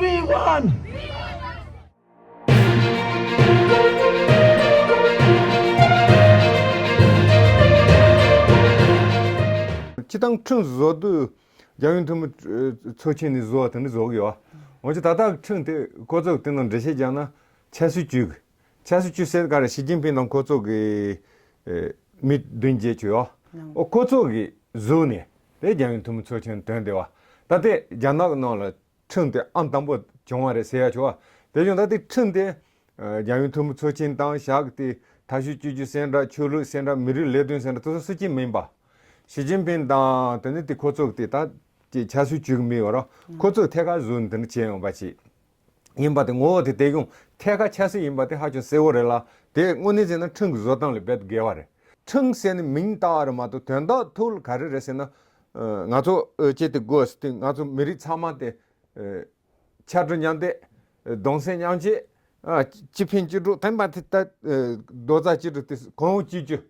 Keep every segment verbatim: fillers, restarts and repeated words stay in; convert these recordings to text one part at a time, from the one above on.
We won! སྤྱི་བཏང་ཁྲིམས་བཟོ་དུས་རྒྱལ་ཡོངས་འཐུས་མི་ཚོགས་ཆེན་ནས་བཟོ་བ་དེ་འདྲ་བཟོ་གི་ཡོད། འོན་ཀྱང་ད་ལྟ་ཁྲིམས་དེ་ཁོ་ཚོ་དེ་ནང་འགྲེལ་བཤད་རྒྱག་ན་ཆབ་སྲིད་ཅུས་ཀྱི། ཆབ་སྲིད་ཅུས་ཟེར་ག་རེ། ཞི་ཅིན་ཕིང་དང་ཁོ་ཚོ་གི་ཨེ་མི་བདུན་བརྒྱད་ཅུ་ཡོད། ཨོ་ཁོ་ཚོ་གིས་བཟོས་ནས་དེ་རྒྱལ་ཡོངས་འཐུས་མི་ཚོགས་ཆེན་ཐོན་བསྡད་པ། ད་ལྟའི་རྒྱ་ནག་གི་ནང་ལ་ཁྲིམས་དེ་ཨང་དང་པོ་བྱུང་བ་རེད་ཟེར་ཡ་བྱུང་བ། དེ་བཞིན་ད་ལྟའི་ཁྲིམས་དེ་ཨ་རྒྱལ་ཡོངས་འཐུས་མི་ཚོགས་ཆེན་དང་ཞག་དེ་ཐ་ཤོད་སྤྱི་རྒྱུ་ཟེར་འདྲ། ཆོས་ལུགས་ཟེར་འདྲ། མི་རིགས་ལས་དོན་ཟེར་འདྲ། དེ་ཚོ་སུ་གཅིག་མིན་པ། ཞི་ཅིན་ཕིང་དང་དེ་ནི་དེ་ཁོ་ཚོ་དེ་ད་ཀྱི་ཆབ་སྲིད་ཅུས་ཀྱི་མི་ཡོད་ར། ཁོ་ཚོས་ཐད་ཀར་བཟོས་ནས་དེ་འདྲ་བྱས་ཡོང་པ་ཅིག་ཡིན་པ་དེ། ངོ་བོ་དེ་དེ་གཞུང་ཐད་ཀར་ཆབ་སྲིད་ཡིན་པ་དེ་ཧ་ཅང་གསལ་བོ་རེད་ལ། དེ་དངོས་གནས་བྱས་ན་ཁྲིམས་ཀྱི་བཟོ་སྟངས་ལས་རྦད་དེ་འགལ་བ་རེད། ཁྲིམས་ཟེར་ནས་མིང་བཏགས་པ་རེད་མ་གཏོགས་དོན་དག་ཐོག་ལ་ག་རེ་རེད་ཟེར་ན། ཨ་ང་ཚོ་ཨ་ཅེ་དེ་དགོས་ཟེར་དུས་ང་ཚོ་མི་རིགས་ཚང་མ་དེ་ཨ་ཆ་འགྲོ་མཉམ་འདེགས། ཨ་གདུང་སེམས་མཉམ་སྐྱེད། ཨ་གཅིག་ཕན་གཅིག་གྲོགས། དེ་མ་ཐད་ད་ཨ་རྡོག་རྩ་གཅིག་སྒྲིལ་དེ་གོང་བུ་གཅིག་གྱུར།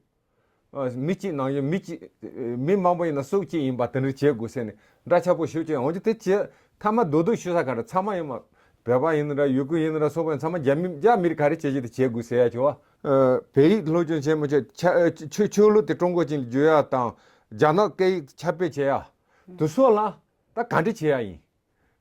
ཨ་མི་གཅིག་ནང་བཞིན་མི་གཅིག་ཨ་མི་མང་པོ་ཡིན་ན་སྲོག་གཅིག་ཡིན་པ་དེ་འདྲ་བྱེད་དགོས་ཟེར་ནས་འདྲ་ཆགས་པོ་ཞུ་བྱས། འོན་ཀྱང་དེ་བྱེད་ཐ་མ་རྡོག་རྡོག་ཞུ་ས་ག་རེ། ཚང་མ་ཡིན་མ། བོད་པ་ཡིན་ན་འདྲ། ཡུ་གུར་ཡིན་ན་འདྲ། སོག་པོ་ཡིན། ཚང་མ་རྒྱ་མི་རྒྱ་མི་རིགས་ག་རེ་བྱེད་ཀྱི་དེ་བྱེད་དགོས་ཟེར་ཡ་བྱུང་བ། ཨ་བོད་ཡིག་སློབ་སྦྱོང་བྱེད་མི་བྱེད། ཆ་ཨ་ཆོས་ཆོས་ལུགས་དེ་ཀྲུང་གོ་ཅན་བརྗོད་ཡ་དང་རྒྱ་ནག་སྐད་ཡིག་ཁྱབ་སྤེལ་བྱེད་ཡ་དེ་ཚོ་ལ་ད་ག་འདྲ་བྱེད་ཡ་ཡིན།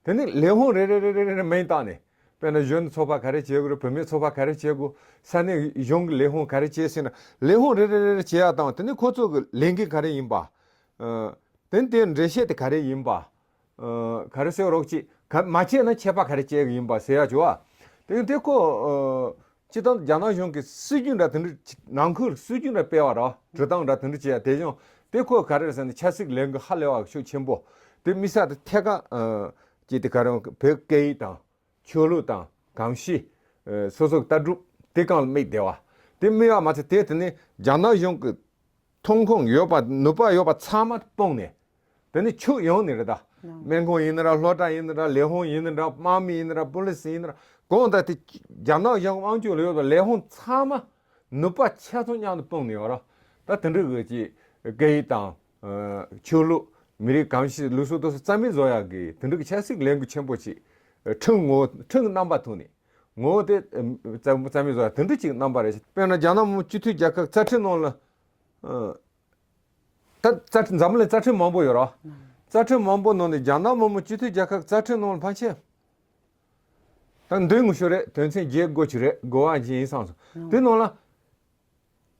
དེ་ནི་ལས་ཁུངས་རེ་རེ་རེ་རེ་རེ་མིང་བཏགས་ནས། དཔེར་ན་གཞོན་ནུ་ཚོགས་པ་ག་རེ་བྱེད་དགོས་རེད། བུད་མེད་ཚོགས་པ་ག་རེ་བྱེད་དགོས། ས་གནས་གཞུང་གི་ལས་ཁུངས་ག་རེ་བྱེད་ཟེར་ན། ལས་ཁུངས་རེ་རེ་རེ་རེ་བྱེད་ཡ་དང་། དེ་ནི་ཁོ་ཚོ་གི་ལས་འགན་ག་རེ་ཡིན་པ། ཨ་དེ་ནི་དེའི་འགྲེལ་བཤད་དེ་ག་རེ་ཡིན་པ། ཨ་ག་རེ་ཟེར་རོགས་ཅིག་ག་མ་བྱས་ན་ཆད་པ་ག་རེ་བཅད་གི་ཡིན་པ་ཟེར་ཡ་བྱུང་བ། དེ་དེ་ཁོ་ཨ་སྤྱིར་བཏང་རྒྱ་ནག་གཞུང་གི་སྲིད་ཇུས་འདྲ་དེ་འདྲ་ནང་ཁུལ་སྲིད་ཇུས་འདྲ་སྤེལ་བ་ར། འགྲོ་སྟངས་འདྲ་དེ་འདྲ་བྱས་ཡ། དེ་བཞིན་དེ་ཁོ་ག་རེ་རེད་ཟེར་ན་ཆབ་སྲིད་ལས་འགུལ་ཧ་ལས་པ་ཤུགས་ཆེན་པོ་དེ་དམིགས་བསལ་དེ་ཐད་ཀར་ཨ་ཅིག་དེ་ག་རེ་བོད་སྐད་ཡིག་དང་ཆོས་ལུགས་དང་གོམས་གཤིས། ཨ་སོ་སོ་གི་ལྟ་གྲུབ་དེ་སྒང་ལ་དམིགས་བསྡད་པ། དེ་དམིགས་པ་མ་ཚད་དེ་དེ་ནི་རྒྱ་ནག་གཞུང་གི་ཐོན་ཁུངས་ཡོད་པ། ནུས་པ་ཡོད་པ་ཚང་མ་སྤུངས་ནས། དེ་ནི་ཕྱོགས་ཡོངས་ནས་རེད་ད། སྨན་ཁང་ཡིན་ན་ར། སློབ་གྲྭ་ཡིན་ན་ར། ལས་ཁུངས་ཡིན་ན་ར། དམག་མི་ཡིན་ན་ར། པུ་ལི་སི་ཡིན་ན་ར། གང་ལྟར་དེ་རྒྱ་ནག་གཞུང་དབང་སྒྱུར་ལ་ཡོད་པའི་ལས་ཁུངས་ཚང་མ་ནུས་པ་ཆ་ཚང་མཉམ་དུ་སྤུངས་ནས་ཡོད་ར། ད་དེ་འདྲ་གི་ཅིག་སྐད་ཡིག་དང་ཆོས་ལུགས། མི་རིགས་གོམས་གཤིས། ལུགས་སྲོལ་དེ་ཚོ་རྩ་མེད་བཟོ་ཡག་གི་དེ་འདྲ་གི་ཆབ་སྲིད་ལས་འགུལ་ཆེན་པོ་ཅིག་ཁྲིམས་ངོ་ཁྲིམས་ཀྱི་རྣམ་པ་ཐོག་ནས་ངོ་བོ་དེ་རྩ་རྩ་མེད་བཟོ་ཡག་དེ་འདྲ་ཅིག་རྣམ་པ་རེད། དཔེར་ན་རྒྱ་ནག་མི་དམངས་སྤྱི་མཐུན་རྒྱལ་ཁབ་རྩ་ཁྲིམས་ནང་ལ། ད་རྩ་ཁྲིམས། འཛམ་བུ་གླིང་རྩ་ཁྲིམས་མང་པོ་ཡོད་ར། རྩ་ཁྲིམས་མང་པོ་ནང་ནས་རྒྱ་ནག་མི་དམངས་སྤྱི་མཐུན་རྒྱལ་ཁབ་རྩ་ཁྲིམས་ནང་ལ་ཕལ་ཆེར་ད་འདོན་དགོས་ཤོས་རེད། དོན་ཚན་བརྒྱད་དགོས་ཀྱི་རེད། དགོས་པ་ཅིག་ཡིན་བསམ་སོང་། དེ་ནང་ལ་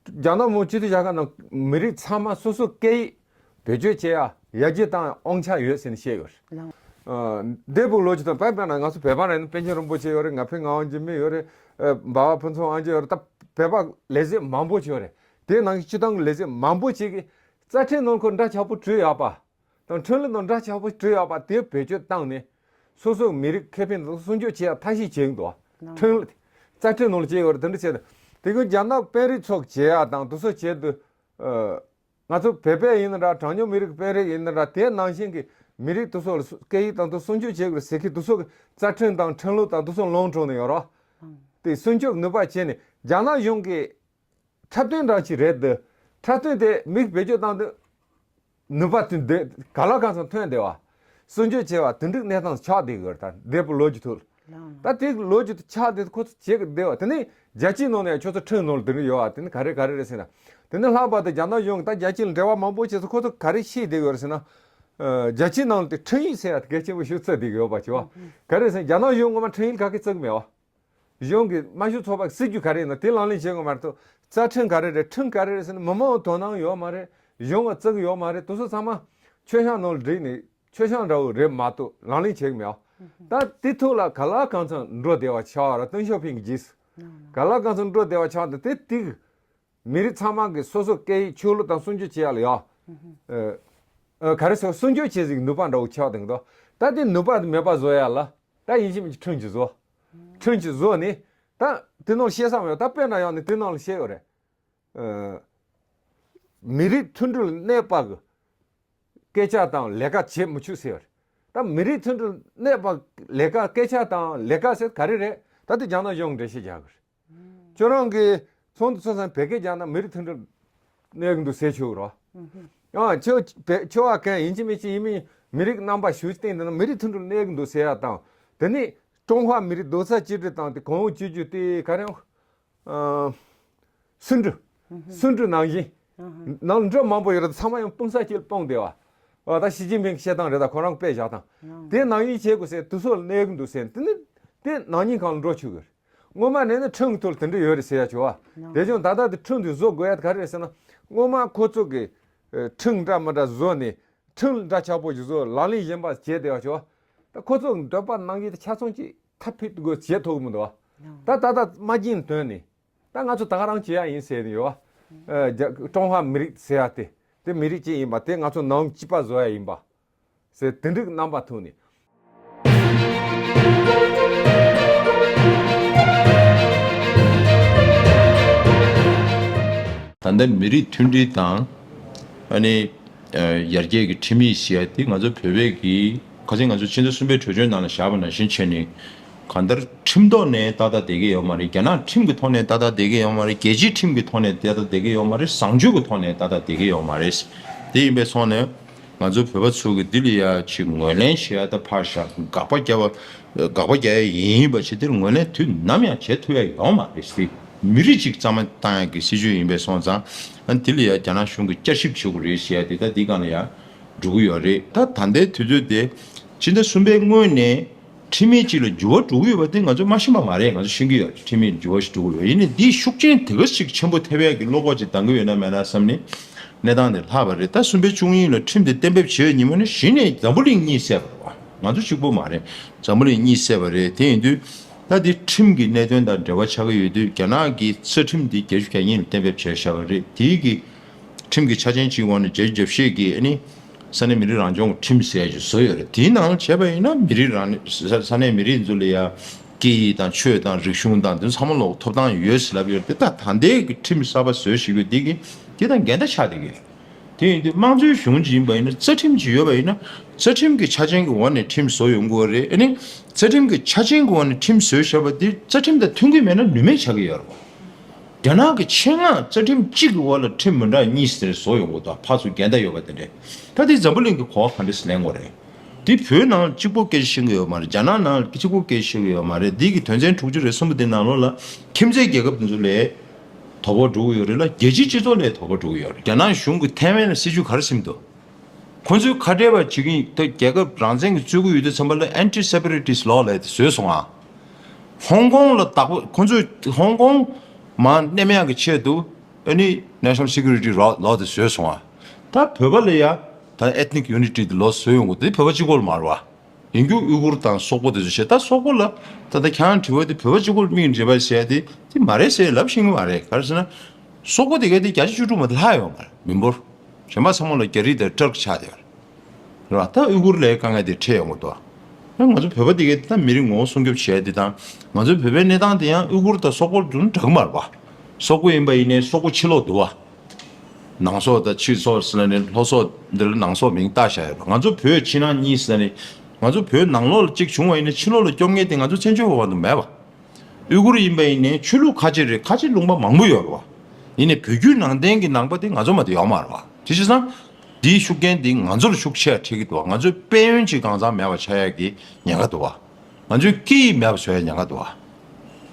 རྒྱ་ནག་མི་དམངས་སྤྱི་མཐུན་རྒྱལ་ཁབ་ནང་མི་རིགས་ཚང་མ་སོ་སོ་སྐད་ཡིག་བེད་སྤྱོད་བྱེད་ཡ་ཡར་རྒྱས་བཏང་ཡ་དབང་ཆ་ཡོད་ཟེར་ནས་བཤད་ཡོད་རེད། ཨ་འདས་པའི་ལོ་རྒྱུས་དང་། དཔེར་དཔེར་ན་ང་ཚོ་བོད་པ་རེད་ན་པཎ་ཆེན་རིན་པོ་ཆེ་ཡོད་རེད། ང་ཕོད་ངག་དབང་འཇིགས་མེད་ཡོད་རེད། ཨ་འབའ་བ་ཕུན་ཚོགས་དབང་རྒྱལ་ཡོད་རེད། ད་བོད་པ་ལས་བྱེད་མང་པོ་ཅིག་ཡོད་རེད། དེའི་ནང་གི་སྤྱི་བཏང་གི་ལས་བྱེད་མང་པོ་ཅིག་གིས་རྩ་ཁྲིམས་ནང་ཁོ་འདྲ་ཆགས་པོ་བྲིས་ཡག་པ་དང་། ཁྲིམས་ལུགས་ནང་འདྲ་ཆགས་པོ་བྲིས་ཡག་པ་དེ་བེད་སྤྱོད་བཏང་ནས་སོ་སོའི་མི་རིགས་ཁེ་ཕན་དེ་སྲུང་སྐྱོབ་བྱེད་ཡག་ཐབས་ཤེས་བྱེད་ཀྱི་འདུག་ཁྲིམས་ལུགས་རྩ་ཁྲིམས་ནང་ལ་བྱས་ཡོད་རེད། དེ་འདྲ་བྱས་ཏེ། དེ་གིས་རྒྱ་ནག་དཔོན་རིགས་ཚོ་བྱེད་ཡག་དང་དེ་ཚོ་བྱེད་དུས། ཨ། ང་ཚོ་བོད་པ་ཡིན་ན་འདྲ། གྲངས་ཉུང་མི་རིགས་དཔོན་རིགས་ཡིན་ན་འདྲ། དེ་ནང་བཞིན་གྱི་མི་རིགས་དེ་ཚོ་ལ་སྐད་ཡིག་དང་དེ་སྲུང་སྐྱོབ་བྱེད་དགོས་ཟེར་མཁན་དེ་ཚོ་གི་རྩ་ཁྲིམས་དང་ཁྲིམས་ལུགས་དང་དེ་ཚོ་ལོངས་སྤྲོད་ནས་ཡོད་རོགས། དེ་སྲུང་སྐྱོབ་ནུས་པ་བྱས་ནས་རྒྱ་ནག་གཞུང་གི་འཁྲབ་སྟོན་འདྲ་ཅིག་རེད་འདུག་འཁྲབ་སྟོན་དེ་མིས་བེད་སྤྱོད་བཏང་དུས་ནུས་པ་དེ་འདི་ག་ལ་གང་འཚམ་ཐོན་བསྡད་པ། སྲུང་སྐྱོབ་བྱས་པ་དེ་འདྲའི་གནས་སྟངས་ཆགས་བསྡད་ཡོད་རེད། ད་འདས་པའི་ལོ་རྒྱུས་ཐོག་ལ། ད་དེ་ལོ་རྒྱུས་དེ་ཆགས་བསྡད་དེ་ཁོ་ཚོ་བྱེད་ཀྱི་བསྡད་པ་དེ་ནི་རྒྱལ་སྤྱིའི་ནང་ནས་ཁྱོད་ཚོ་ཁྲིམས་ནང་ལ་དེ་འདྲ་ཡོད་པ་དེ་ནི་ག་རེ་ག་རེ་རེད་ཟེར་ན། དེ་ནི་ལྷག་པར་དུ་རྒྱ་ནག་གཞུང་གིས་ད་རྒྱལ་སྤྱི་ལ་འབྲེལ་བ་མང་པོ་བྱས་ཚེ་ཁོ་ཚོ་ག་རེ་ཤེས་བསྡད་ཡོད་རེད་ཟེར་ན། ཨ། རྒྱལ་སྤྱིའི་ནང་ལ་དེ་ཁྲིམས་ཡིག་ཟེར་ཡ་དེ་གལ་ཆེན་པོ་ཞིག་བརྩི་བསྡད་ཀྱི་ཡོད་པ་བྱས་པ། ག་རེ་ཟེར་ན་རྒྱ་ནག་གཞུང་ངོ་མ་ཁྲིམས་ཡིག་ག་གེ་བརྩི་གི་མེད་པ། གཞུང་གི་དམར་ཤོག་ཚོགས་པ་སྲིད་ཇུས་ག་རེ་ཡིན་ན་དེ་ལག་ལེན་བྱེད་དགོས་མ་གཏོགས། རྩ་ཁྲིམས་ག་རེ་རེད། ཁྲིམས་ག་རེ་རེད་ཟེར་ན་མི་མང་དོ་སྣང་ཡོད་མ་རེད། གཞུང་ལ་བརྩི་གི་ཡོད་མ་རེད། དེ་ཚོ་ཚང་མ་མཆོད་བཤམས་ནང་ལ་བསྒྲིགས་ནས་མཆོད་བཤམས་འདྲ་བོ་རེད་མ་གཏོགས་ལག་ལེན་བྱེད་གི་མེད་པ། ད་དེ་ཐོག་ལ་ག་ལ་གང་འཚམ་འགྲོ་བསྡད་པ་ཆགས་པ་ར། ཏེང་ཞའོ་ཕིང་གི་རྗེས་སུ་ག་ལ་གང་འཚམ་འགྲོ་བསྡད་པ་ཆགས་འདུག་དེ་དེ་གི་མི་རིགས་ཚང་མ་གི་སོ་སོ་སྐད་ཡིག་ཆོས་ལུགས་དང་སྲུང་སྐྱོབ་བྱེད་ཡ་ལ་ཡ། ཨ། ཨ། ག་རེ་ཟེར། སྲུང་སྐྱོབ་བྱེད་ཟིག་ནུས་པ་འདྲ་བོ་ཆགས་བསྡད་འདུག་ད་དེ་ནུས་པ་དེ་མེད་པ་བཟོ་ཡ་ལ། ད་ཡིན་གཅིག་མིན་གཅིག་ཁྲིམས་ཅིག་བཟོ། ཁྲིམས་ཅིག་བཟོ་ནས། ད་དེ་ནང་བཤད་ས་མེད། ད་དཔེར་ན་ཡང་ནི་དེ་ནང་ལ་བཤད་ཡོད་རེད། ཨ། མི་རིགས་མཐུན་སྒྲིལ་གནས་པ་གི་སྐད་ཆ་དང་ལས་ཀ་བྱེད་མི་ཆོག་ཟེར་ཡོད་རེད། ད་མི་རིགས་མཐུན་སྒྲིལ་གནས་པ་ལས་ཀ། སྐད་ཆ་དང་ལས་ཀ་ཟེར་ག་རེ་རེད། ད་དེ་རྒྱ་ནག་གཞུང་འགྲེལ་བཤད་རྒྱག་གི་རེད། ཁྱོད་རང་གིས་ཚོགས་འདུ་ཚོགས་སའི་བོད་སྐད་རྒྱག་ན་མི་རིགས་མཐུན་སྒྲིལ་གནས་གི་འདུག་ཟེར་ཆོག་རོ། ཨ། ཁྱོད་བོད་ཁྱོད་བ་གན་ཡིན་གཅིག་མིན་གཅིག་ཡིན་མིན་མི་རིགས་རྣམ་པ་ཞུ་སྟེང་དེ་ན་མི་རིགས་མཐུན་སྒྲིལ་གནས་གི་འདུག་ཟེར་ཡ་དང་། དེ་ནི་ ཀྲུང་ཧྭ་མི་རིགས་རྡོག་རྩ་གཅིག་སྒྲིལ་བཏང་སྟེ་གོང་འོག་གཅིག་གྱུར་དེ་ག་རེ་ཡང་། ཨ། སུན་ཀྲུང་། སུན་ཀྲུང་ནང་བཞིན། ནང་འགྲོ་མང་པོ་ཡོད་རེད། ཚང་མ་ཡང་དཔུང་ས་གཅིག་ལ་སྤུངས་བསྡད་པ། ཨ། ད་ཞི་ཅིན་ཕིང་གི་བཤད་སྟངས་རེད། ད་ཁོ་རང་དཔེ་བཞག་སྟངས། དེ་ནང་བཞིན་བྱེད་དགོས་ཟེར། དུས་ཚོད་ལ་གནས་ཀྱི་འདུག་ཟེར། དེ་ནི་དེ་ནག་ཉེས་ཁང་ལ་འགྲོ་ཆོག་གི་རེད། སྔོན་མ་ནས་ནི་ཁྲིམས་ཀྱི་ཐོག་ལ་དེ་འདྲ་ཡོད་རེད་ཟེར་ཡ་བྱུང་བ། དེ་བྱུང་ད་ལྟ་དེ་ཁྲིམས་དེ་བཟོ་དགོས་ཡ་དེ་ག་རེ་རེད་ཟེར་ན། སྔོན་མ་ཁོ་ཚོ་གིས་ཁྲིམས་འདྲ་མི་འདྲ་བཟོས་ནས། ཁྲིམས་འདྲ་ཆགས་པོ་ཞིག་བཟོས། ལག་ལེན་གཞན་པ་བྱས་བསྡད་པ་ཆོག་ད་ཁོ་ཚོ་འདོད་པ་ནང་བཞིན་དེ་ཆ་ཚང་གཅིག་ཐབས་ཕིག་དགོས་བྱེད་ཐུབ་ཀྱི་མི་འདུག་བ། ད་ད་ལྟ་མ་བྱིན་དོན་ནི། ད་ང་ཚོ་ད་ག་རང་བྱེད་ཡ་ཡིན་ཟེར་ནས་ཡོད་བ། ཨ། རྒྱ། ཀྲུང་ཧྭ་མི་རིགས་ཟེར་ཡ་དེ། དེ་མི་རིགས་གཅིག་ཡིན་པ་དེ། ང་ཚོ་ནང་གཅིག་པ་བཟོ་ཡ་ཡིན་པ་ཟེར། དེ་འདྲའི་རྣམ་པ་ཐོན་ནས། ད་ལྟ་མི་རིགས་མཐུན་སྒྲིལ་དང་། ཨ་ནི། ཨ། ཡར་རྒྱས་ཀྱི་ཁྲིམས་ཡིག་ཟེར་ཡ་དེ་ང་ཚོ་བོད་པའི་གི་ཁ་སང་ང་ཚོ་ཕྱི་ཟླ་གསུམ་པའི་གྲོས་ཆོད་ནང་ལ་བཞག་པ་ནང་བཞིན་བྱས་ནས། གང་ལྟར་ཁྲིམས་ཐོག་ནས་ཏག་ཏག་བསྡད་ཀྱི་ཡོད་མ་རེད། རྒྱ་ནག་ཁྲིམས་ཀྱི་ཐོག་ནས་ཏག་ཏག་བསྡད་ཀྱི་ཡོད་མ་རེད། རྒྱལ་སྤྱིའི་ཁྲིམས་ཀྱི་ཐོག་ནས་ཏག་ཏག་བསྡད་ཀྱི་ཡོད་མ་རེད། བཟང་སྤྱོད་ཀྱི་ཐོག་ནས་ཏག་ཏག་བསྡད་ཀྱི་ཡོད་མ་རེད། དེ་ཡིན་པའི་སོང་ནས། ང་ཚོ་བོད་པ་ཚོ་གི་འདི་ལ་ཡ་ཅིག་ངོས་ལེན་བྱེད་ཡ་ད་ཕར་བཞག་དགག་པ་རྒྱག་པ། དགག་པ་རྒྱག་ཡ་ཡིན་པ་ཆེ། དེར་ངོས་ལེན་དུས་ནམ་ཡང་བྱེད་ཐུབ་ཡ་ཡོད་མ་རེད་ཟེར། མི་རིགས་གཅིག་རྩ་མེད་བཏང་ཡ་གི་སྲིད་ཇུས་ཡིན་པས་སོང་ཙང་། ཨ། འདི་ལ་ཡ་རྒྱ་ནག་གཞུང་གིས་བསྐྱར་ཞིབ་བྱེད་དགོས་རེད་ཟེར་ཡ་དེ་ད་འདི་སྒང་ལ་ཡ་འགྲོ་གི་ཡོད་རེད། ད་ད་ལྟའི་དུས་ཚོད་དེ་ཕྱི་ཟླ་གསུམ་པའི་སྔོན་ནས། ཁྲིམས་ཡིག་ཅིག་ལ་འགྱུར་བ་འགྲོ་གི་ཡོད་པ་དེ་ང་ཚོས་མ་ཤེས་པ་མ་རེད། ང་ཚོས་ཤེས་ཀྱི་ཡོད། ཁྲིམས་ཡིག་འགྱུར་བ་ཞིག་འགྲོ་གི་ཡོད། ཡིན་ནའི་འདིས་ཤུགས་རྐྱེན་དེ་ག་ཞིག་ཆེན་པོ་ཐེབས་ཡག་གི་བློ་ཁོག་ཅིག་འདང་གི་ཡོད་ན་མེད་ན་བསམ་ནས། གནས་སྟངས་དེ་ལྷག་པ་རེད། ད་གསུམ་པའི་བཅུ་གཉིས་ལ་ཁྲིམས་དེ་གཏན་འབེབས་བྱས་ཉིན་མོ་ནས་གཞི་ནས་འཛམ་བུ་གླིང་གཉིད་སད་པ་རེད་བ། ང་ཚོ་གཅིག་པོ་མ་རེད། འཛམ་བུ་གླིང་གཉིད་སད་པ་རེད། དེ་ཡིན་དུས་ད་འདི་ཁྲིམས་ཀྱི་གནད་དོན་དང་འབྲེལ་བ་ཆགས་ཀྱི་ཡོད་དུས། རྒྱ་ནག་གི་རྩ་ཁྲིམས་འདི་བརྒྱད་ཅུ་གྱ་གཉིས་ལ་གཏན་འབེབས་བྱས་བཞག་པ་རེད། དེའི་གི་ཁྲིམས་ཀྱི་ཆ་རྐྱེན་གཅིག་འོག་ནས་བརྒྱད་ཅུ་གྱ་བཞི་གི་ཨ་ནི་ས་གནས་མི་རིགས་རང་སྐྱོང་ཁྲིམས་ཟེར་ཡ་ཅིག་བཟོས་ཡོད་རེད། དེའི་ནང་བྱས་པ་ཡིན་ན་མི་རིགས་རང་ས་ས་གནས་མི་རིགས་ཚོ་ལ་ཡ་སྐད་ཡིག་དང་ཆོས་དང་རིག་གཞུང་དང་དེ་ཚང་མ་ལོག་ཐོབ་ཐང་ཡོད་ཟེར་ལབ་ཡོད་རེད། དེ་ད་ད་ལྟའི་གི་ཁྲིམས་གསར་པ་བཟོས་བཞག་ཡོད་དེ་གི་དེ་དང་འགལ་ཟླ་ཆགས་བསྡད་ཀྱི་རེད། དེ་ཡིན་དུས་དམངས་གཙོའི་གཞུང་ཅིག་ཡིན་པ་ཡིན་ན། རྩ་ཁྲིམས་ཅིག་ཡོད་པ་ཡིན་ན། རྩ་ཁྲིམས་ཀྱི་ཆ་རྐྱེན་གྱི་འོག་ནས་ཁྲིམས་བཟོ་ཡོང་དགོས་རེད། ཨ་ནི་རྩ་ཁྲིམས་ཀྱི་ཆ་རྐྱེན་གྱི་འོག་ནས་ཁྲིམས་བཟོས་བཞག་པ་དེ་རྩ་ཁྲིམས་དང་མཐུན་གྱི་མེད་ན་ནུས་མེད་ཆགས་ཀྱི་ཡོད་རེད་བ། རྒྱ་ནག་གི་ཆེད་མངགས་རྩ་ཁྲིམས་གཅིག་གི་འོག་ལ་ཁྲིམས་མི་འདྲ་གཉིས་ཟེར་བཟོ་ཡོང་གི་འདུག་ཕར་ཚུར་འགལ་ཟླ་ཡོད་པ་དེ་འདྲས། ད་དེ་འཛམ་བུ་གླིང་གི་གོ་བ་ག་འདྲས་སེ་ལེན་དགོས་རེད། དེ་བོད་ནང་གཅིག་པོ་སྐད་ཆ་བཤད་ཀྱི་ཡོད་མ་རེད། རྒྱ་ནག་ནང་གཅིག་པོ་སྐད་ཆ་བཤད་ཀྱི་ཡོད་མ་རེད། འདི་གི་དོན་ཚན་དྲུག་ཅུ་རེ་གསུམ་པ་དེ་ནང་ལོགས་ལ་ཁྱིམ་མཚེས་རྒྱལ་ཁབ་དེ་ཚོ་ལས་དོ་ཕོག་འགྲོ་གི་ཡོད་རེད་ལ། རྒྱལ་སྤྱིའི་སྤྱི་ཚོགས་ལས་དོ་ཕོག་འགྲོ་གི་ཡོད་རེད། རྒྱ་ནག་གཞུང་གི་ཐའེ་ཝན་ལ་སྲིད་ཇུས་ག་རེ་བཟུང་འདུག་ཁོ་ཚོས་ཁ་བྲལ་བ་བྱེད་ཀྱི་ཡིན། ད་རྒྱལ་ཁབ་རང་བཙན་གྱི་རྩོད་ཀྱི་ཡོད་དུས་ཙམ་པ་ལ་Anti Separatist Law་ལབ་དེ་བཟོས་སོང་ང་། ཧོང་ཀོང་ལ་བདག་པོ། ཁོ་ཚོས་ཧོང་ཀོང་མར་མནན་ཡག་གི་ཆེད་དུ་ཨ་ནི་National Security Law་ལབ་དེ་བཟོས་སོང་ང་། ད་བོད་པ་ལ་ཡ་ད་Ethnic Unity་དེ་ལོག་བཟོས་ཡོང་གི་འདུག་དེ་བོད་པ་གཅིག་པོ་ལ་མ་རེད་བ། ཡིན་རྒྱུ་ཨུ་གུར་དང་སོག་པོ་དེ་ཚོ་བྱས། ད་སོག་པོ་ལ་ད་ལྟ་ཁྱེད་རང་དྲི་བ་དེ་བོད་པ་གཅིག་པོར་དམིགས་ནས་དྲི་བ་བྱས་ཏེ་དེ་མ་རེད་ཟེར་ལབ་ཤེས་ཀྱི་མ་རེད། ག་རེ་ཟེར་ན། སོག་པོ་དེ་ག་དེ་བརྒྱ་ཆ་བཅུ་དྲུག་མ་གཏོགས་ལྷག་ཡོད་མ་རེད། མི་འབོར་གཞན་པ་ཚང་མ་ལ་རྒྱ་རིགས་དང་ཊར་ཀི་ཆགས་བསྡད་ཡོད་རེད་བ། ད་ཨུ་གུར་ལ་དཀའ་ངལ་དེ་འཕྲད་ཡོང་གི་འདུག་ང་ཚོ་བོད་པ་དེ་ག་དེ་ད་མི་རིགས་ངོ་བོ་སྲུང་སྐྱོབ་བྱས་དེ་དང་། ང་ཚོའི་བོད་པའི་གནས་སྟངས་དེ་ཡང་ཨུ་གུར་དང་སོག་པོ་དེ་འདྲ་གི་མ་རེད་བ། སོག་པོ་ཡིན་པ་ཡིན་ནའི་སོག་པོ་ཕྱི་ལོགས་འདུག་བ། ནང་སོག་དང་ཕྱི་སོག་ཟེར་ནས་ལྷོ་སོག་འདི་ལ་ནང་སོག་མིང་བཏགས་བཞག་ཡོད་རེད། ང་ཚོ་བོད་ཕྱི་ནང་གཉིས་ཟེར་ནས། ང་ཚོ་བོད་ནང་ལོགས་ལ་གཅིག་བྱུང་བ་ཡིན་ན་ཕྱི་ལོགས་ལ་སྐྱོབ་མཁན་དེ་ང་ཚོ་བཙན་བྱོལ་བ་དུ་མེད་པ། ཨུ་གུར་ཡིན་པ་ཡིན་ནའི་ཆོས་ལུགས་ཁ་ཆེ་རེད། ཁ་ཆེ་ལུང་པ་མང་པོ་ཡོད་རེད་བ། ཡིན་ནའི་བོད་བརྒྱུད་ནང་བསྟན་གྱི་ནང་པ་དེ་ང་ཚོ་མ་གཏོགས་ཡོད་མ་རེད་བ། དེ་བྱས་ཙང་། འདིའི་ཤུགས་རྐྱེན་དེ་ང་ཚོ་ལ་ཤུགས་ཆེ་འཕྲད་ཀྱི་འདུག་བ། ང་ཚོའི་དཔལ་ཡོན་གྱི་གང་ཟག་མེད་པ་ཆགས་ཡག་གི་ཉེན་ཁ་འདུག་བ། ང་ཚོའི་སྐད་ཡིག་མེད་པ་བཟོ་ཡག་ཉེན་ཁ་འདུག་བ།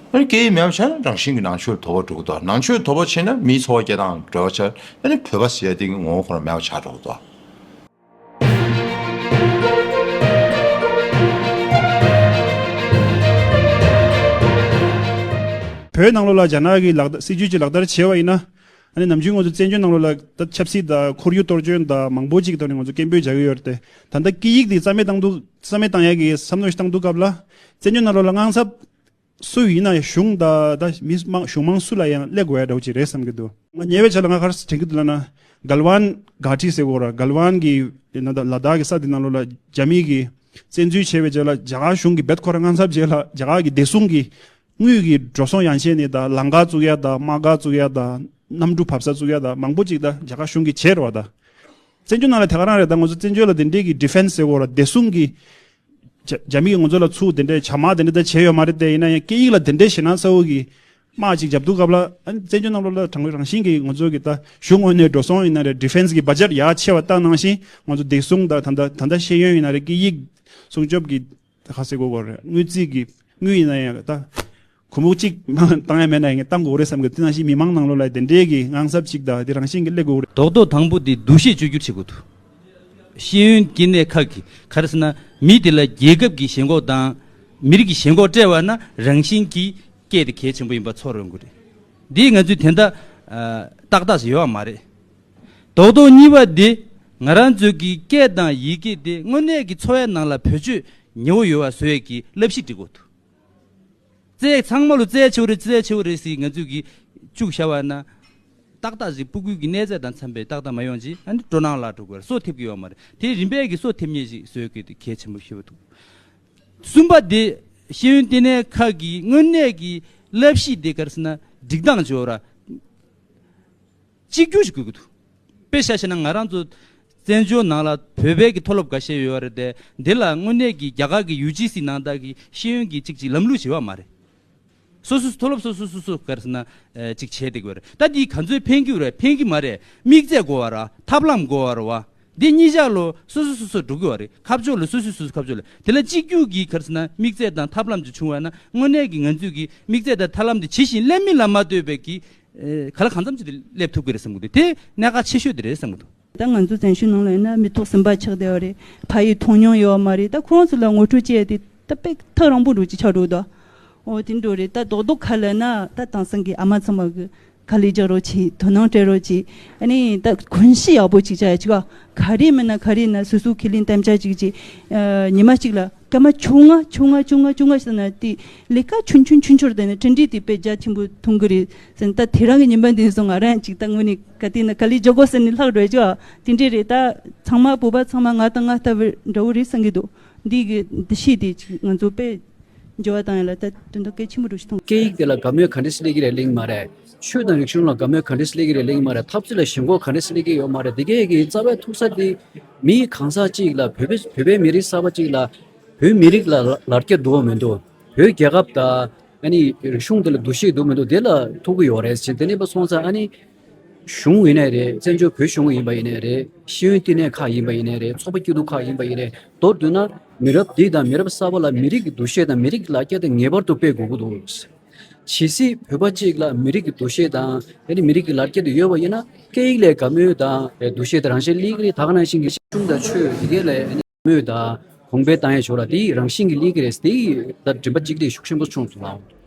ཨ་ནི་སྐད་ཡིག་མེད་པ་ཆགས་ན་རང་བཞིན་གྱི་ནང་ཆོས་ལ་དོ་ཕོག་འགྲོ་གི་འདུག་ནང་ཆོས་དོ་ཕོག་ཆགས་ན་མིའི་འཚོ་བ་སྐྱེལ་སྟངས་འབྲེལ་བ་ཆགས། ཨ་ནི་བོད་པ་ཟེར་ཡག་དེ་གི་ངོ་བོ་ཁོ་རང་མེད་པ་ཆགས་འགྲོ་གི་འདུག་བོད་ནང་ལོགས་ལ་རྒྱ་ནག་གི་ལག་བསྟར་སྲིད་ཇུས་ཀྱི་ལག་བསྟར་བྱས་པ་ཡིན་ན། ཨ་ནི་ནམ་རྒྱུན་ང་ཚོ་བཙན་བྱོལ་ནང་ལོགས་ལ་ད་ཆབ་སྲིད་དང་ཁོར་ཡུག་གཏོར་སྐྱོན་དང་མང་པོ་ཅིག་ཐོག་ནས་ང་ཚོ་སྐད་འབོད་བྱ་གི་ཡོད་རེད་དེ། ད་ལྟ་སྐད་ཡིག་དེ་རྩ་མེད་བཏང་འདུག་རྩ་མེད་བཏང་ཡག་གི་བསམ་བློ་ཞིག་བཏང་དུས་སྐབས་ལ། བཙན་བྱོལ་ནང་ལོགས་ལ་དངངས་འཚབ་སུ་ཡིན་ན་ཡང་གཞུང་དང་ད་མི་མང་གཞུང་མང་སུ་ལ་ཡང་སླེབས་དགོས་ཡ་འདྲ་བོ་ཅིག་རེད་བསམ་གྱི་འདུག་ང་ཉེ་བའི་ཆར་ལ་ང་ག་རེ་དྲན་གྱི་འདུག་ལབ་ན། གལ་ཝན་གྷ་ཊི་ཟེར་གོ་ར། གལ་ཝན་གྱི་ལ་དྭགས་ཀྱི་ས་དེ་ནང་ལོགས་ལ་རྒྱ་མི་གིས་བཙན་འཛུལ་བྱས་པའི་རྗེས་ལ་རྒྱ་གར་གཞུང་གིས་རྦད་ཁོ་རང་དངངས་འཚབ་རྗེས་ལ་རྒྱ་གར་གྱི་བདེ་སྲུང་གིས། དངུལ་གྱི་འགྲོ་སོང་ཡན་ཆད་ནས་ད་ལམ་ཁ་བཙུགས་ཡ་ད་དམག་སྒར་བཙུགས་ཡ་ད་གནམ་གྲུ་བབས་ས་བཙུགས་ཡ་ད་མང་པོ་ཅིག་ད་རྒྱ་གར་གཞུང་གིས་བྱས་རེད་བ་ད། བཙན་བྱོལ་ནང་ལ་དེ་ག་རང་རེད་ད། ང་ཚོ་བཙན་བྱོལ་ལ་དེ་འདྲས་ཀྱི་ཌི་ཕེན་སི་ཟེར་དགོས་ར། བདེ་སྲུང་གི་རྒྱ་རྒྱ་མི་གིས་ང་ཚོ་ལ་ཚུར་དེ་འདྲས་ཇ་དམག་དེ་འདྲས་ད་བྱས་ཡོད་མ་རེད་དེ། ཡིན་ན་ཡང་སྐད་ཡིག་ལ་དེ་འདྲས་ཞེད་སྣང་ཚ་བོ་གི་དམག་ཅིག་རྒྱབ་དུས་སྐབས་ལ། ཨ་ནི་བཙན་བྱོལ་ནང་ལོགས་ལ་དྲང་པོ་རང་བཞིན་གྱིས་ང་ཚོ་གི་ད་གཞུང་ངོས་ནས་འགྲོ་སོང་ཡིན་ན་རེད། ཌི་ཕེན་སི་གི་བ་ཇེཊ་ཡར་ཆེ་བ་བཏང་ནང་བཞིན་ང་ཚོ་བདེ་སྲུང་ད་ད་ད་ད་ད་ཤེས་ཡོན་ཡིན་ན་རེད། སྐད་ཡིག་སྲུང་སྐྱོབ་ཀྱི་ད་ག་ཟེར་དགོས་དགོས་རེད། དངུལ་རྩིས་ཀྱི་ དངུལ་ཡིན་ན་ཡང་ད་སྒོར་མོ་གཅིག་མང་བཏང་ཡ་མེད་ན་ཡང་བཏང་དགོས་རེད་བསམ་གི། དེ་ནང་བཞིན་མི་མང་ནང་ལོགས་ལ་དེ་འདྲའི་གི་དངངས་འཚབ་ཅིག་དང་དེ་རང་བཞིན་གྱི་སླེབས་དགོས་རེད། རྡོག་རྡོག་དང་པོ་དེ་འདུ་ཤེས་བཅོས་བསྒྱུར་བྱེད་དགོས་འདུག། ཤེས་ཡོན་བསྟི་གནས་ཁག་གིས་ག་རེ་ཟེར་ན། མི་དེ་ལ་རྒྱལ་ཁབ་ཀྱི་ཞེན་ཁོག་དང་མི་རིགས་ཀྱི་ཞེན་ཁོག་སྤྲད་པ་ན་རང་བཞིན་གྱིས་སྐད་དེ་གལ་ཆེན་པོ་ཡིན་པ་ཚོར་ཡོང་གི་རེད། འདི་ང་ཚོས་དེ་འདྲ་ཨ་ཏག་ཏག་ཞིག་ཡོད་པ་མ་རེད། རྡོག་རྡོག་གཉིས་པ་དེ་ང་རང་ཚོའི་གི་སྐད་དང་ཡི་གེ་དེ་དངོས་གནས་ཀྱི་འཚོ་བའི་ནང་ལ་བེད་སྤྱོད་ཉེ་བོ་ཡོད་པ་བཟོ་ཡས་ཀྱི་བསླབ་གཞི་སྒྲིག་དགོས་འདུག། རྩལ་ཚང་མ་ལོ་རྩལ་ཆེ་བོ་རེད། རྩལ་ཆེ་བོ་རེད་ཟེར་ང་ཚོས་གི་བཅུག་བཞག་པ་ན། ཏག་ཏག་ཅིག་སྤུ་གུའི་གི་གནས་ཚད་དང་འཚམ་པའི་ཏག་ཏག་མ་ཡོང་ཅིག། ཨ་ནི་སྤྲོ་སྣང་ལ་འགྲོ་དགོས་རེད། སོ་ཐེབས་ཀྱི་ཡོད་མ་རེད། དེ་རིམ་པས་གི་སོ་ཐེབས་མཁན་ཅིག་བཟོ་དགོས་དེ་གལ་ཆེན་པོ་ཤོས་འདུག། གསུམ་པ་དེ་ཤེས་ཡོན་བསྟི་གནས་ཁག་གི་དངོས་གནས་ཀྱི་བསླབ་གཞི་དེ་ག་རེ་ཟེར་ན་སྒྲིག་སྟངས་བྱོས་ར། གཅིག་གྱུར་ཞིག་དགོས་ཀྱི་འདུག། དཔེ་ཆ་བཞག་ན་ང་རང་ཚོ་བཙན་བྱོལ་ནང་ལ་བོད་པའི་གི་མཐོ་སློབ་འགའ་ཤས་ཡོད་རེད་དེ། འདི་ལ་དངོས་གནས་ཀྱི་རྒྱ་གར་གྱི་ཡུ་ཇི་སི་ནང་ལྟར་གྱི་ཤེས་ཡོན་གྱི་གཅིག་གཅིག་ལམ་ལུགས་བྱེད་པ་མ་རེད། སོ་སོ་མཐོ་སློབ་སོ་སོ་སོ་སོ་ག་རེ་ཟེར་ན་ཨེ་གཅིག་བྱས་བསྡད་དགོས་རེད། ད་འདི་ག་ཚོད་ཕན་གྱི་རེད། ཕན་གྱི་མ་རེད། དམིགས་ཚད་དགོས་པ་རེད་བ། ཐབས་ལམ་དགོས་པ་རེད་བ། འདི་གཉིས་ཆ་ལོ་སོ་སོ་སོ་སོ་འགྲོ་གི་བ་རེད། ཁ་ཕྱོགས་ལ་སོ་སོ་སོ་སོ་ཁ་ཕྱོགས་ལ། དེ་ལ་གཅིག་གྱུར་གྱི་ག་རེ་ཟེར་ན་དམིགས་ཚད་དང་ཐབས་ལམ་ཅིག་བྱུང་བ་ན་དངོས་གནས་ཀྱི་ང་ཚོས་ཀྱི་དམིགས་ཚད་དང་ཐབས་ལམ་དེ་ཇི་བཞིན་ལེན་མིན་ལ་མ་ལྟོས་པའི་གི་ཨེ་ག་ལ་གང་འཚམ་ཅིག་དེ་སླེབས་ཐུབ་ཀྱི་རེད་བསམ་གི་འདུག། དེ་གནད་འགག་ཆེ་ཤོས་དེ་རེད་བསམ་གི་འདུག། ད་ང་ཚོ་བཙན་བྱོལ་ནང་ལ་ཡིན་ན་མི་ཐོག་ཟིན་པ་ཆགས་བསྡད་པ་རེད། ཕ་ཡུལ་མཐོང་མྱོང་ཡོད་པ་མ་རེད། ད་ཁོ་རང་ཚོ་ལ་ངོ་སྤྲོད་བྱས་ཏེ་ད་དཔེ་ཐག་རིང་པོ་འགྲོ་ཅིག་ཆགས་འགྲོ་འདུག། འོ་དེ་འགྲོ་རེད། ད་རྡོག་རྡོག་ཁ་ལ་ན་ད་དེང་སང་གི་ཨ་མ་ཚང་མ་གི་དཀའ་ལས་རྒྱག་རོགས་གྱིས། དོ་སྣང་སྤྲད་རོགས་གྱིས། ཨ་ནི་ད་གོམས་གཤིས་ཡག་པོ་ཅིག་བྱ་ཡ་ཅིག་ག་རེ་མིན་ན་ག་རེ་ཡིན་ན་སོ་སོ་ཁས་ལེན་དམ་བཅའ་ཅིག་ཅིག། ཨ་ཉི་མ་གཅིག་ལ་སྐར་མ་བཅོ་ལྔ་བཅོ་ལྔ་བཅོ་ལྔ་བཅོ་ལྔ་ཟེར་ན་དེ་ལས་ཀ་ཆུང་ཆུང་ཆུང་ཆུང་དེ་ནས་གྲ་སྒྲིག་དེ་དཔེ་རྒྱ་ཆེན་པོ་ཐོན་གི་རེད་ཟེར། ད་དེ་རང་གི་ཉིན་པ་འདི་ཚོ་ང་རང་ཅིག་ད་དངོས་གནས་ག་དེ་ན་དཀའ་ལས་རྒྱག་དགོས་ཟེར་ནས་ལྷག་འགྲོ་ཅིག་ག་དེ་འདྲས་རེད། ད་ཚང་མ་བོད་པ་ཚང་མ་ང་དང་ང་ལྟ་བུ་འདྲ་བོ་རེད་བསམ་གི་འདུག། འདི་གི་འདུ་ཤེས་དེ་ཅིག་ང་ཚོ་དཔེ་འགྱུར་བ་བཏང་ཡ་ལ་ད་དོན་དག་གལ་ཆེན་པོ་འགྲོ་ཞིག་མཐོང་། སྐད་ཡིག་དེ་ལ་དགའ་མོས་ག་འདྲས་སླེབས་ཀྱི་རེད་གླེང་མ་རེད། ཆོས་དང་རིག་གཞུང་ལ་དགའ་མོས་ག་འདྲས་སླེབས་ཀྱི་རེད་གླེང་མ་རེད། འཐབ་རྩོད་ལ་ཞེན་ཁོག་ག་འདྲས་སླེབས་ཀྱི་ཡོད་མ་རེད། དེ་གས་ཀྱི་རྩ་བའི་ཐུག་ས་དེ་མི་གང་ཟག་གཅིག་ལ་བོད་པའི་བོད་པའི་མི་རིགས་གསར་པ་གཅིག་ལ་བོད་མི་རིགས་ལ་ལ་རྒྱ་འདུག་མི་འདུག། བོད་རྒྱལ་ཁབ་དང་ཨ་ནི་རིག་གཞུང་དེ་ལ་འདུ་ཤེས་འདུག་མི་འདུག། དེ་ལ་ཐུག་གི་ཡོད་རེད་ཟེར། དེ་ནས་པ་སོང་ཙང་ཨ་ནི་གཞུང་ཡིན་ནའི་རེད། བཙན་བྱོལ་བོད་གཞུང་ཡིན་པ་ཡིན་ནའི་རེད། ཤེས་ཡོན་བསྟི་གནས་ཁག་ཡིན་པ་ཡིན་ནའི་རེད། ཚོགས་པ་སྐྱིད་སྡུག་ཁག་ཡིན་པ་ཡིན་ནའི་མདོར་བསྡུས་ན་མི་རབས་འདི་དང་མི་རབས་གསར་པ་ལ་མི་རིགས་ཀྱི་འདུ་ཤེས་དང་མི་རིགས་ཀྱི་ལ་རྒྱ་དེ་ངེས་པར་དུ་སྤེལ་དགོས་ཀྱི་འདུག། ཇི་སྲིད་བོད་པ་གཅིག་ལ་མི་རིགས་ཀྱི་འདུ་ཤེས་དང་དེ་ནི་མི་རིགས་ཀྱི་ལ་རྒྱ་དེ་ཡོད་པ་ཡིན་ན་སྐད་ཡིག་ལ་དགའ་མོས་དང་འདུ་ཤེས་དེ་རང་བཞིན་སླེབས་ཀྱི་རེད། ད་ག་ནང་བཞིན་གྱི་གཞུང་དང་ཆོས་དེ་གས་ལ་དགའ་མོས་དང་གོང་འཕེལ་བཏང་ཡ་ཞོར་ལ་དེ་རང་བཞིན་གྱི་སླེབས་ཀྱི་རེད། དེ་ད་མགྲིན་པ་གཅིག་སྒྲིལ་ཤུགས་ཆེན་པོ་བྱུང་སོང་ལགས།